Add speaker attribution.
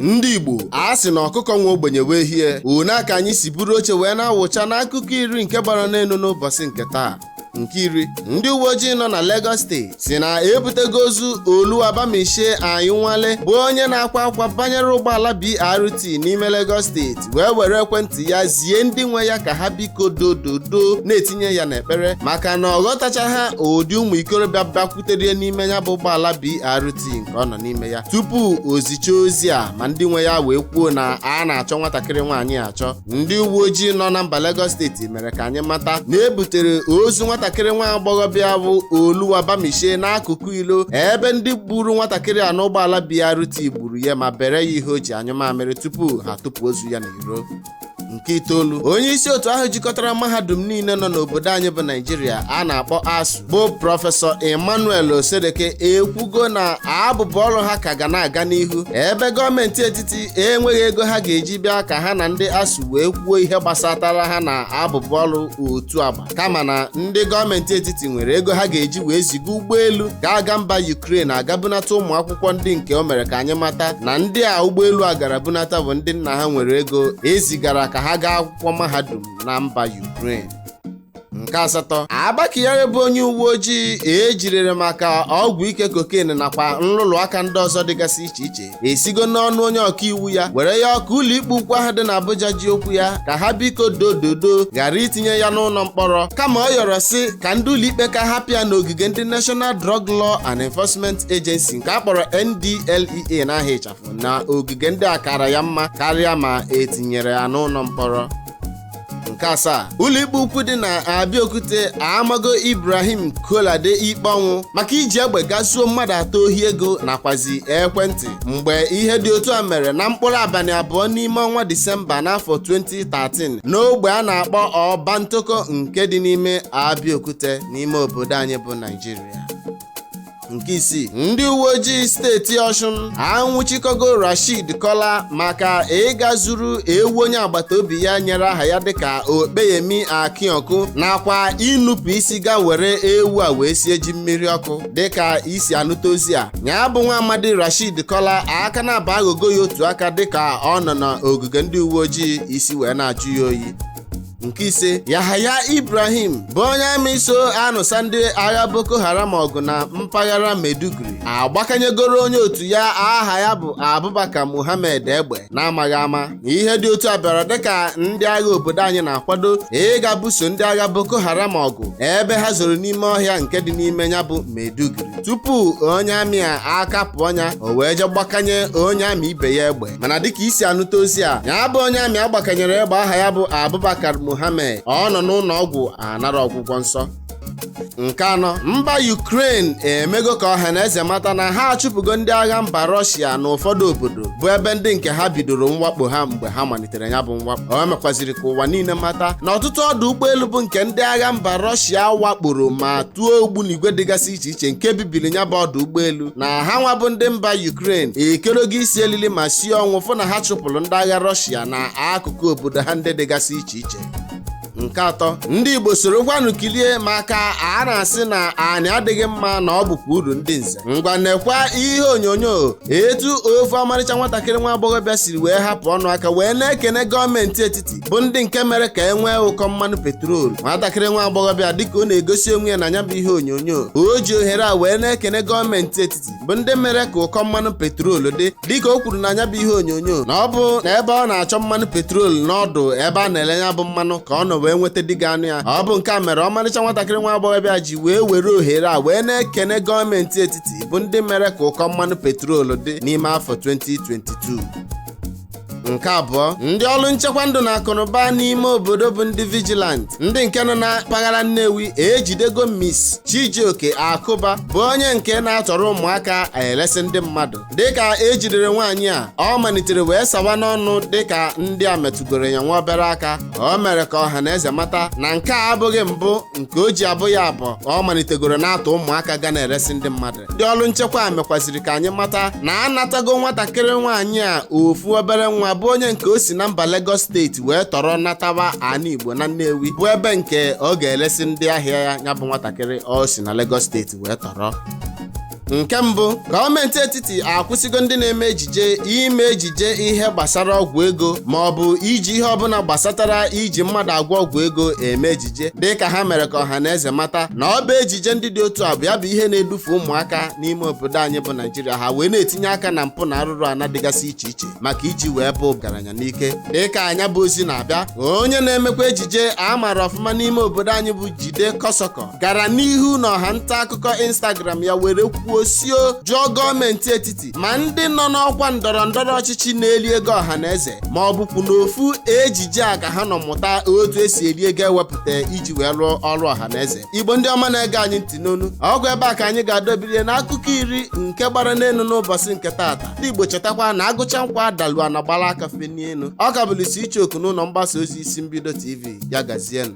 Speaker 1: Ndị Igbo a sị na ọkụkọ nwe ogbenye wee hie one ka anyị si buru oche wee na-awụcha n'akụkọ 10 nke gbara n'elu n'ụbọchị nke taa. Nke 10, ndị uwe ojii nọ na Lagos Steeti si na ebutego ozu Oluwabamise Ayinwale, bụ onye na-akwa akwa banyere ụgbọala BRT n'ime Lagos Steeti, wee were ekwentị ya zie ndị nwe ya ka ha biko dododo na-etinye ya n'ekpere, maka na ọ ghọtacha ha ụdị ụmụ ikorobịa bịakwutere n'ime ya bụ ụgbọala BRT nke ọ nọ n'ime ya tupu o zichaa ozi a, ma ndị nwe ya wee kwuo na a na-achọ nwatakịrị nwaanyị achọ. Ndị uwe ojii nọ na mba Lagos Steeti mere ka anyị mata na ebutere ozu nwatakịrị nwa agbọghọbịa bụ Oluwabamise n'akụkụ ilo ebe ndị gburu nwatakịrị a n'ụgbọala BRT gburu ya ma bere ya ihe o ji anyụ mamịrị tupu ha tụpụ ozu ya n'iro. Nke 9, onye isi otu ahụ jikọtara mahadum niile nọ n'obodo anyị bụ Naijiria a na-akpọ ASUU, bụ Prọfesọ Emmanuel Osedeke, ekwugo na abụbụ ọrụ ha ka ga na-aga n'ihu ebe gọọmenti etiti enweghị ego ha ga-eji bịa ka ha na ndị ASUU wee kwuo ihe gbasatara ha na abụbụ ọrụ otu agba, kama na ndị gọọmenti etiti nwere ego ha ga-eji wee ziga ụgbọelu ga-aga mba Ukraine aga bunata ụmụ akwụkwọ ndị nke o mere ka anyị mata na ndị a ụgbọelu a gara bunata bụ ndị nna ha nwere ego ezigara ka ha gaa akwụkwọ mahadum na mba Ukraine. Nke 8, Abba Kyari bụ onye uwe ojii ejirere maka ọgwụ ike cocaine nakwa nrụrụ aka ndị ọzọ dịgasị iche iche esigo n'ọnụ onye ọkaiwu ya were ya ọkụ ụlọikpe ukwu ahụ dị n'Abuja ji okwu ya ka ha biko dododo ghara itinye ya n'ụlọ mkpọrọ, kama ọ yọrọ sị ka ndị ụlọikpe ka hapụ ya n'ogige ndị National Drug Law and Enforcement Agency nke a kpọrọ NDLEA n'aha ịchafụ, na ogige ndị a kara ya mma karịa ma etinyere ya n'ụlọ mkpọrọ. Nke 7, ụlọikpe ukwu dị na Abeokuta amago Ibrahim Kolade ikpe ọnwụ maka iji egbe gazuo mmadụ 3 ohi ego nakwazi ekwentị mgbe ihe dị otu a mere na mkpụrụ abalị 2 n'ime ọnwa Disemba n'afọ 2013 n'ogbe a na-akpọ Ọbantoko nke dị n'ime Abeokuta n'ime obodo anyị bụ Naijiria. Nke 6, ndị uwe ojii steeti Ọshụn anwụchikọgo Rashid Kola maka ịga zuru ewu onye agbata obi ya nyere aha ya dịka Okpeyemi Akioku nakwa ịnụpụ isi ga were ewu a wee sie ji mmiri ọkụ. Dịka isi anụta ozi a, ya bụ nwa amadi Rashid Kola aka na-aba aghụghọ ya otu aka dịka ọ nọ n'ogige ndị uwe ojii isi wee na-ajụ ya oyi. Nke 5, Yahaya Ibrahim bụ onye amị so anụsa ndị agha Boko Haram ọgụ na mpaghara Maiduguri agbakanyegoro onye otu ya aha ya bụ Abubakar Muhammad egbe na-amaghị ama. Ihe dị otu a bịara dịka ndị agha obodo anyị na-akwado ịga buso ndị agha Boko Haram ọgụ ebe ha zoro n'ime ọhịa nke dị n'ime ya bụ Maiduguri, tupu onye amị a aka pụọ ya o wee je gbakanye onye amị ibe ya egbe. Mana dịka isi anụta ozi a, ya bụ onye amị agbakanyere egbe aha ya bụ Abubakar Muhammad ọ nọ n'ụlọ ọgwụ anara ọgwụgwọ nsọ. Nke 4, mba Ukraine emego ka ọha na eze mata na ha achụpụgo ndị agha mba Rọshia na ụfọdụ obodo bụ ebe ndị nke ha bidoro mwakpo ha mgbe ha malitere ya bụ mwakpo. O mekwaziri ka ụwa niile mata na ọtụtụ ọdụ ụgbọelu bụ nke ndị agha mba Rọshia wakporo ma tụọ ogbunigwe dịgasị iche iche nke bibiri ya bụ ọdụ ụgbọelu, na ha nwa bụ ndị mba Ukraine ekerogo isi elili ma sie ọnwụ fụ na ha chụpụrụ ndị agha Rọshia na akụkụ obodo ha ndị dịgasị iche iche. Nke 3, ndị Igbo sorokwanụ kilie maka a na-asị na anyị adịghị mma na ọ bụkwa uru ndị nze. Ngwa, nekwa ihe onyonyo etu ofe ọmarịcha nwatakịrị nwa agbọghọbịa siri wee hapụ ọnụ aka wee na-ekene gọọmenti etiti bụ ndị nke mere ka e nwee ụkọ mmanụ petrol. Nwatakịrị nwa agbọghọbịa, dịka ọ na-egosi onwe ya na ya bụ ihe onyonyo, o ji ohere a wee na-ekene gọọmenti etiti bụ ndị mere ka ụkọ mmanụ petrol dị, dịka o kwuru na ya bụ ihe onyonyo na ọ bụ na ebe ọ na-achọ mmanụ petrol n'ọdụ ebe a na-ele ya bụ mmanụ ka ọ nọ wee nweta dịga anụ ya. Ọ bụ nke a mere ọmarịcha nwatakịrị nwa agbọghọbịa ji wee were ohere a wee na-ekene gọọmenti etiti bụ ndị mere ka ụkọ mmanụ petrol dị n'ime afọ 2022. Nke 2, ndị ọrụ nchekwa ndụ na akụnụba n'ime obodo bụ ndị vigilant ndị nke nọ na mpaghara Nnewi ejidego Miss Chijioke Akụba, bụ onye nke na-atọrọ ụmụaka elesi ndị mmadụ. Dịka ejidere nwaanyị a, ọ malitere wee sawa n'ọnụ dịka ndị a metụgoro ya nwa obere aka. O mere ka ọha na eze mata na nke a abụghị mbụ nke o ji abụ ya abụọ ọ malitegoro na-atọ ụmụaka ga na-eresi ndị mmadụ. Ndị ọrụ nchekwa mekwaziri ka anyị mata na anatago nwatakịrị nwaanyị a ofu obere nwa bụ onye nke o si na mba Lagos Steeti wee tọrọ natawa ana Igbo na Nnewi, bụ ebe nke ọ ga-eresi ndị ahịa ya. Ya bụ nwatakịrị ọ si na Lagos Steeti wee tọrọ. Nke mbụ, gọọmenti etiti akwụsịgo ndị na-eme ejije ime ejije ihe gbasara ọgwụ ego ma ọ bụ iji ihe ọbụla gbasatara iji mmadụ agwọ ọgwụ ego eme ejije, dịka ha mere ka ọha na eze mata na ọ bụ ejije ndị dị otu a bụ ya bụ ihe na-edufe ụmụaka n'ime obodo anyị bụ Naijiria, ha wee na-etinye aka na mpụ na arụrụ ana dịgasị iche iche maka iji wee bụ ọgaranya n'ike. Dịka anya bụ ozi na-abịa, onye na-emekwa ejije a maara ọfụma n'ime obodo anyị bụ Jide Kosoko gara n'ihu na ọha nta akụkọ Instagram ya were kwuo sio jụọ gọọmenti etiti ma ndị nọ n'ọkwa ndọrọ ndọrọ ọchịchị na-eli ego ọha na eze ma ọ bụkwu n'ofu ejije a ka ha nọ mụta otu esi eri ego ewepụta iji wee rụọ ọrụ ọha na eze. Igbo ndị ọma na-ege anyị ntị n'onu, ọgwụ ebe a ka anyị ga-adọbirie n'akụkọ 10 nke gbara n'elu n'ụbọchị nke taata. Ndị Igbo, chetakwa na agụcha nkwa adalu ana gbara aka fenie elu. Ọ ka bụlisi iche oku n'ụlọ mgbasa ozi Isi Mbido TV. Ya gazienụ.